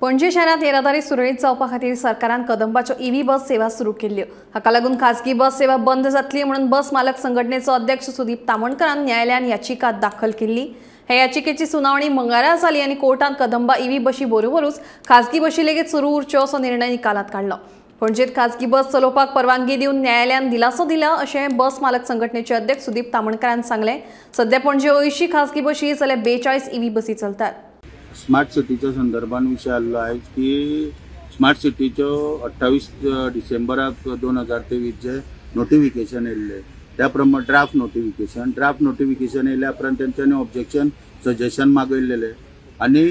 पणजे शहरात येरादारी सुरळीत जावपा खातीर सरकारान कदंबाच्यो ईव्ही बस सेवा सुरू केल्ल्यो। हाका लागून खासगी बस सेवा बंद जातली म्हणून बस मालक संघटनेचो अध्यक्ष सुदीप तामणकरान न्यायालयान याचिका दाखल केल्ली। हे याचिकेची सुनावणी मंगळारा जाली आनी कोर्टान कदंबा ईव्ही बशी बरोबरूच खासगी बशी लेगीत सुरू उरच्यो असो निर्णय निकालात काडलो। पणजेत खासगी बस चलोवपाक परवानगी दिवन न्यायालयान दिलासो दिला अशें बस मालक संघटनेचे अध्यक्ष सुदीप तामणकरान सांगलें। सध्या पणजे 80 खासगी बशी जाल्यार 42 ईव्ही बसी चलतात। स्मार्ट सिटीच्या संदर्भात विषय आल्लो आयज की स्मार्ट सिटीच्यो 28 डिसेंबराक 2023 जे नोटिफिकेशन येयल्लें त्या प्रमाण ड्राफ्ट नोटिफिकेशन येयल्या उपरांत तेंच्यांनी ऑब्जेक्शन सजेशन मागयल्लेलें आनी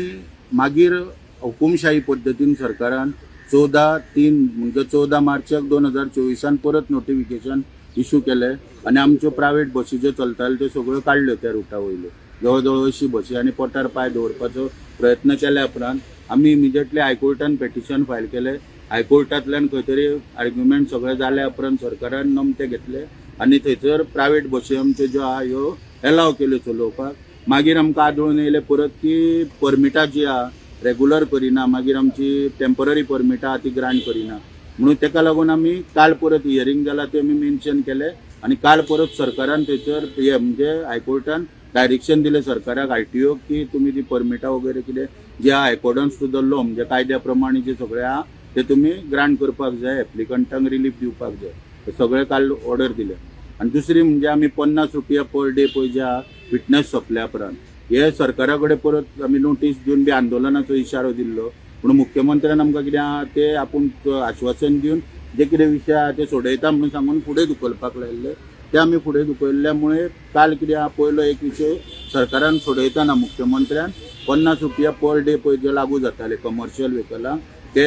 मागीर हुकुमशाही पद्दतीन सरकारान 14/3 म्हणजे 14 मार्चाक 2024 परत नोटिफिकेशन इशू केलें आनी आमच्यो प्रायवेट बसी ज्यो चलताल्यो त्यो सगळ्यो काडल्यो त्या रुटा वयल्यो। जवळ जवळ 80 बसी आनी पोटार पांय दवरपाचो प्रयत्न केल्या उपरांत आमी इमिजिएटली हायकोर्टान पेटिशन फायल केलें। हायकोर्टांतल्यान खंय तरी आर्ग्युमेंट सगळे जाल्या उपरांत सरकारान नमते घेतले आनी थंयसर प्रायवेट बसी आमच्यो ज्यो आहा ह्यो एलाव केल्यो चलोवपाक। मागीर आमकां आदळून येयलें परत की परमिटां जी आहा रेगुलर करिना, मागीर आमची टेम्पररी परमिटां आहा ती ग्रांट करिना, म्हणून तेका लागून आमी काल परत हियरींग जाला तें आमी मेन्शन केलें आनी काल परत सरकारान थंयसर हे म्हणजे हायकोर्टान डायरेक्शन दिलें सरकाराक आरटीओक की तुमी ती परमिटां वगैरे कितें जे आहा एकॉर्डन्स टू the law म्हणजे कायद्या प्रमाणे जे सगळें आहा ते तुमी ग्रांट करपाक जाय, एप्लिकंटांक रिलीफ दिवपाक जाय, हे सगळें काल ऑर्डर दिलें। आनी दुसरी म्हणजे आमी 50 रुपया पर डे पळय जे आहा फिटनेस सोंपल्या उपरांत हे सरकारा कडेन परत आमी नोटीस दिवन बी आंदोलनाचो इशारो दिल्लो, पूण मुख्यमंत्र्यान आमकां कितें आहा ते आपूण आश्वासन दिवन जे कितें विशय आहा ते सोडयता म्हणून सांगून फुडें धुकलपाक लायिल्ले, ते आमी फुडें धुकल्ल्यामुळे काल कितें आहा पयलो एक विशय सरकारान सोडयतना मुख्यमंत्र्यान 50 रुपया पर डे पळय जे लागू जाताले कमर्शियल व्हेकलांक ते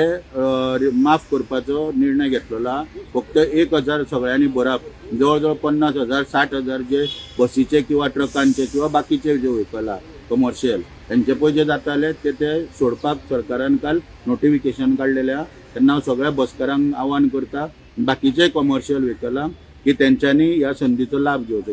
माफ करपाचो निर्णय घेतलेलो आहा। फक्त 1000 सगळ्यांनी भरप, जवळ जवळ 50,000 60,000 जे बसीचे किंवा ट्रकांचे किंवा बाकीचे जे व्हेकल आहा कमर्शियल तेंचे पळय जे जाताले ते ते सोडपाक सरकारान काल नोटिफिकेशन काडलेलें आहा। तेन्ना हांव सगळ्या बसकारांक आव्हान करता बाकीचे कमर्शियल व्हेकलांक की तेंच्यांनी ह्या संदीचो लाभ घेवचो।